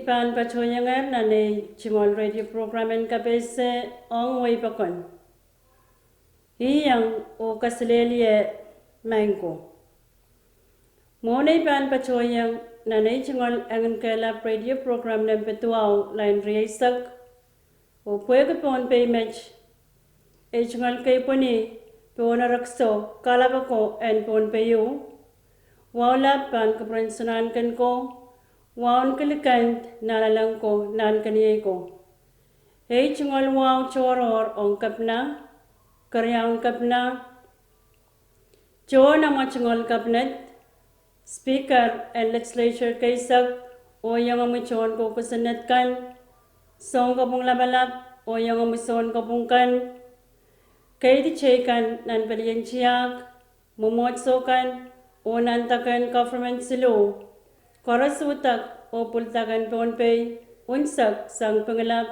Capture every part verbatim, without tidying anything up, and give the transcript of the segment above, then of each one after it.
pahn patohiengehr nan ei tungoal radio program en kapehse ong wehi pokon. Iang oh kaselehlie maing ko. Mwohn ei pahn patohieng nan ei tungoal Enginkehlap radio program nempe duwau lain rieisek, oh pwehki Pohnpei met, ei tungoal keipweni pohn erekiso kalap ako en Pohnpei ieu, wahu lap pahn kupwuren Sonahnken ko, waun kilikend nanleng ko, nahnken iei ko. Ei tungoal wahu tohrohr ong kepina, keriaun kepina, tohn amwa tungoal cabinet, speaker en legislature keisek, oh iengomwi tohn kosonned kan, sounkopwung lapalap, oh iengomwi sounkopwung kan, keidi teikan nan pelien tiahk, mwomwohdiso kan, oh nan dake en government siluh, koaros uhdahk oh pwilidahk en Pohnpei, unsek sang Pingelap,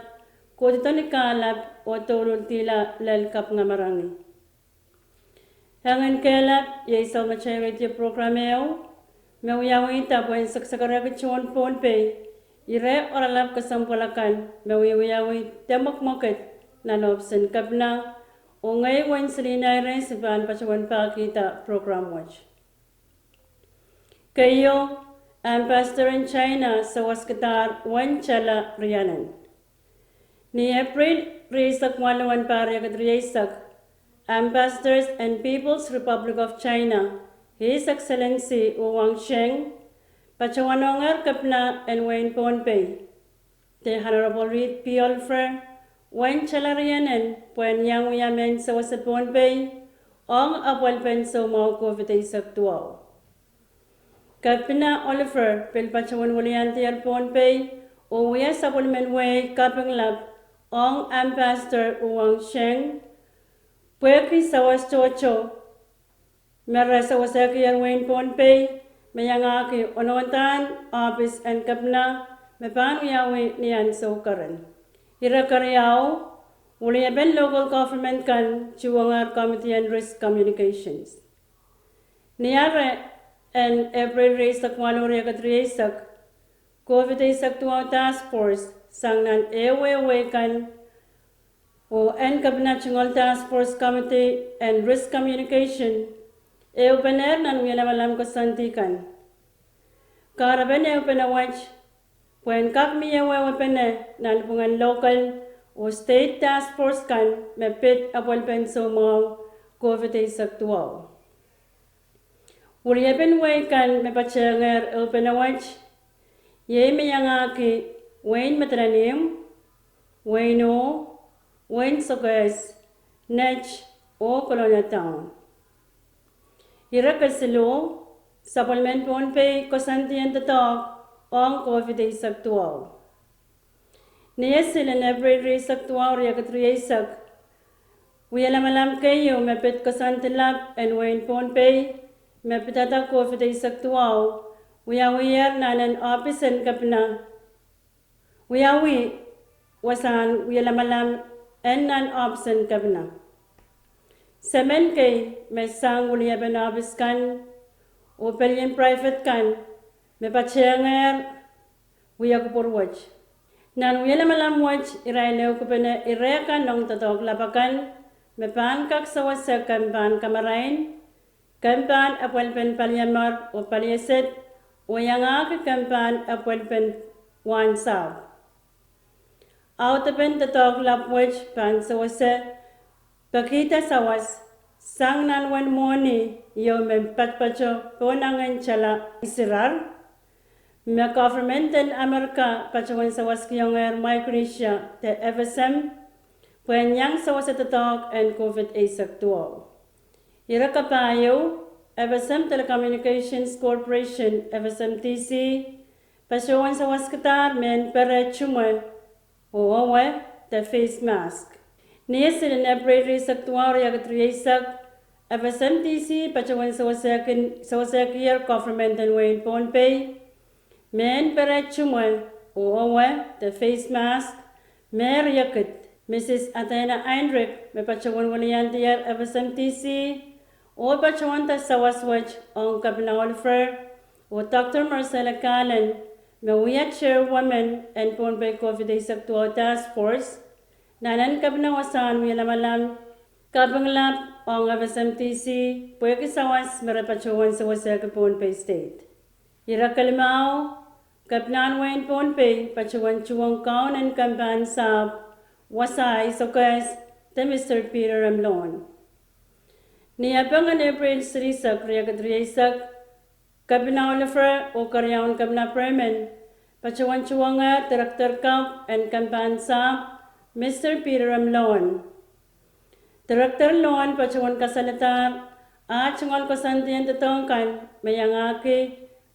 kohdido ni kahlap oh douluhl dihla lel kapingamarangi. Enginkehlap iei sounemetein radio program ehu me wiawihda pwehn sekesekerehki tohn Pohnpei ire oaralap kesempwal akan me wiewiawi de mwekmwekid nan ohpisen kepina, oh ngehi Wensley Nairens pahn patohwan pahkihda program wet. Keieu, Ambassador en China sawaskihdahr Wenchala Rianen. Ni Epreil rieisek waluh en pahr riekid rieisek, Ambassador en People's Republic of China, His Excellency Wu Wangsheng, patohwanohngehr kepina en wehin Pohnpei, the Honorable Reed P. Oliver, Wenchala Rianen pwehn iang wia mehn sewese Pohnpei ong apwalipen soumwahu COVID eisek duwau. Kepina Oliver pil patohwan weliandier Pohnpei oh wia sapwellimen wehi kapinglap ong Ambassador Wu Wangsheng pwehki sawas tohto me re sewesehkier wehin Pohnpei, me iangahki onondahn ohpis en kepina me pahn wiawi ni ansou keren. Ire keriau, weliepen local government kan tuhwongehr committee en risk communications. Ni ahr en Epreil rieisek waluh riekid rieisek, COVID eisek duwau task force sang nan ehuehu wehi kan oh en kepina tungoal task force committee en risk communication ehupene nan wielamalam koasoandi kan. Kahrepen ehupene wet pwehn kak mie wehwehpene nanpwungen local oh state task force kan me pid apwalipen soumwahu COVID eisek duwau. Weliepen wehi kan me patehngehr ehupene wet iei me iangahki wehin Madolenihmw, wehin Oh, wehin Sokehs, Net, oh Kolonia Town. Ire kesiluh, sapwellimen Pohnpei koasoandi en doadoahk ong COVID eisek duwau. Ni Silesia en Epreil rieisek duwau riekid rieisek, wielamalam keieu me pid koasoandi lap en wehin Pohnpei me pidada COVID eisek duwau wiawier nan en ohpis en kepina, wiawi wasahn wielamalam en nan ohpis en kepina. Semen kei me sang weliepen ohpis kan oh pelien private kan me patehngehr wia kupwur wet. Nan wielamalam wet irail ehukipene ire kan ong doadoahk lap akan me pahn kak sewese kempahn kamarain, kempahn apwalipen paliamar oh paliesed, oh iangahki kempahn apwalipen wahnsahpw. Audepen doadoahk lap wet pahn sewese pekihda sawas sang nan wen mwohni ieu me patopato pohn angin tala isirar, me government en Amerika patohwan sawaskiongehr Micronesia de F S M pwehn iang sewese doadoahk en COVID eisek duwau. Ire kapahieu, F S M Telecommunications Corporation, F S M T C, patohwan sawaskihdahr mehn pere tumwe oh owe de face mask. Ni Silesia en Epreil rieisek duwau riekid rieisek, F S M T C patohwan sewesehkier government en wehin Pohnpei mehn pere tumwe oh owe de face mask me riekid. Mrs Athena Heinrich me patohwan weliandier F S M T C oh patohwanda sawas wet ong Kepina Oliver oh Doctor Marcella Garland me wia chairwoman en Pohnpei COVID eisek duwau task force, nan en kepina wasahn wie lamalam, kaping lap ong F S M D C pwehki sawas me re patohwan sewesehki Pohnpei State. Ire kelimau, kepinahn wehin Pohnpei patohwan tuhwong kaun en kempahn sahpw wasa isohkehs, de Mister Peter M. Lowen. Ni Epeng en April silihsek, riekid rieisek, Kepina Oliver oh Keriaun Kepina Bremen patohwan tuhwongehr Director kapw en kempahn sahpw, Mister Peter M. Lowen. Director Lowen patohwan kasaledahr ah tungoal koasoandi en doadoahk kan me iangahki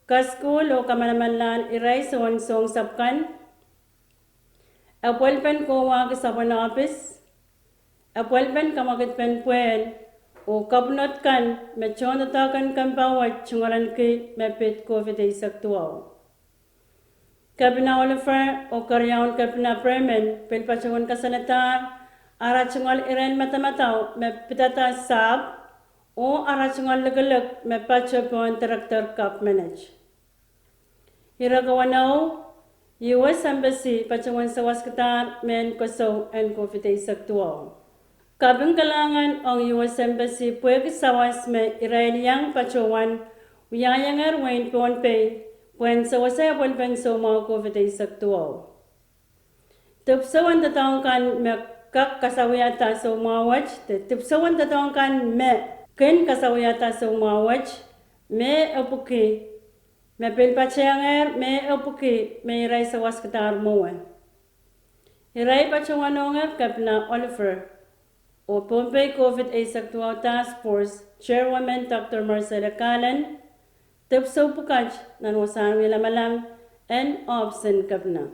kaskuhl oh kamanamanlahn irail soansoang sahpw kan, apwalipen kohwahki sapwen ohpis, apwalipen kamwakidpen pwehl, oh kapwunod kan me tohndoadoahk en kempah wet tungoalenki me pid COVID eisek duwau. Kepina Oliver oh Keriaun Kepina Bremen pil patohwan kasaledahr ara tungoal iren madamadau me pidada sahpw oh ara tungoal likilik me pato pohn Director kapw menet. Ire kawenou, U S Embassy patohwan sawaskadahr mehn kosou en COVID eisek duwau. Kaping kalahngan ong U S Embassy pwehki sawas me irail iang patohwan wiahiengehr wehin Pohnpei pwehn sewese apwalipen soumwahu COVID eisek duwau. Dipwisou en doadoahk kan me kak kasawiada soumwahu wet, de dipwisou en doadoahk kan me kin kasawiada soumwahu wet, me epwiki, me pil patehng me epwiki me irail sawaskadahr mwowe. Irail patohwanohngehr Kepina Oliver oh Pohnpei COVID eisek duwau task force chairwoman Doctor Marcella Garland, dipwisou pwukat nan wasahn wie lamalam en ohpis en kepina.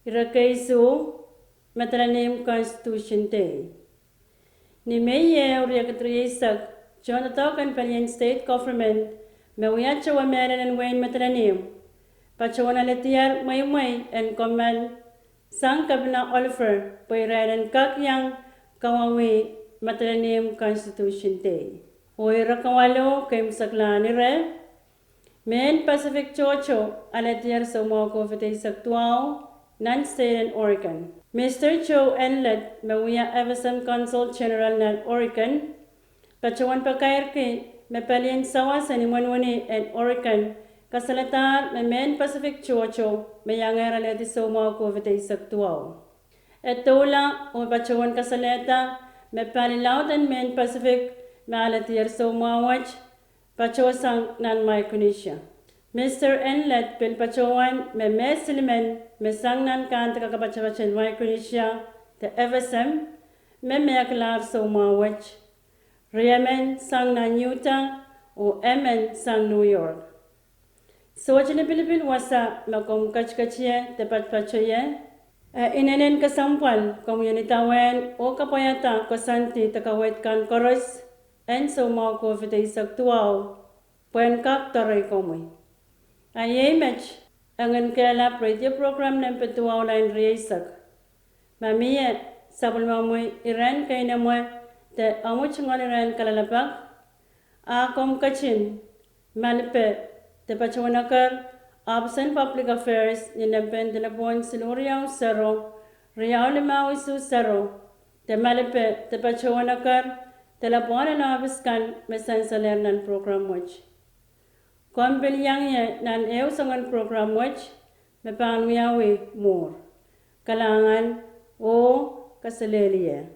Ire keisuh, Medalanim Constitution Day. Ni Mei ehu, riekid rieisek, tohndoadoahk en palien state government me wia towe mehlel en wehin Medalanim patohwan alehdier mweimwei en kommoal sang Kepina Oliver pwe irail en kak iang kawauwih Medalanim Constitution Day. Oh ire kawalu, keimwseklahn ire, mehn Pacific tohto alehdier soumwahu COVID eisek duwau nan state en Oregon. Mister Joe Enlet me wia F S M Consul General nan Oregon patohwan pakairki me palien sawas en imwinwini en Oregon kasalehdahr me mehn Pacific tohto me iangehr alehdi soumwahu COVID eisek duwau. E doula oh patohwan kasalehda me pali laud en mehn Pacific me alehdier soumwahu wet patohsang nan Micronesia. Mister Enlet pil patohwan me meh silimen me sang nan kahnde kakapatapat en Micronesia de F S M me mehkilahr soumwahu wet, riemen sang nan Utah oh emen sang New York. Sohte lipilipil wasa me komw ketiket ie de patopato ie. E inenen kesempwal komw iang idawehn oh kapwaiada koasoandi de kaweid kan koaros en soumwahu COVID eisek duwau pwehn kak doarei komwi. A iei met, e ngehn kehlap radio program nempe duwau lain rieisek. Ma mie sapwellimomwi iren keinemwe de omw tungoal iren kalelapak, a komw ketin malipe de patohwan eker ohpis en Public Affairs ni nempen delepwohn siluh riau sero, riau limau isuh sero, de malipe de patohwan eker delepwohn en ohpis kan me sansalehr nan program wet. Komw pil iang ie nan ehu soangen program wet me pahn wiawi mwuhr. Kalahngan oh kaselehlie.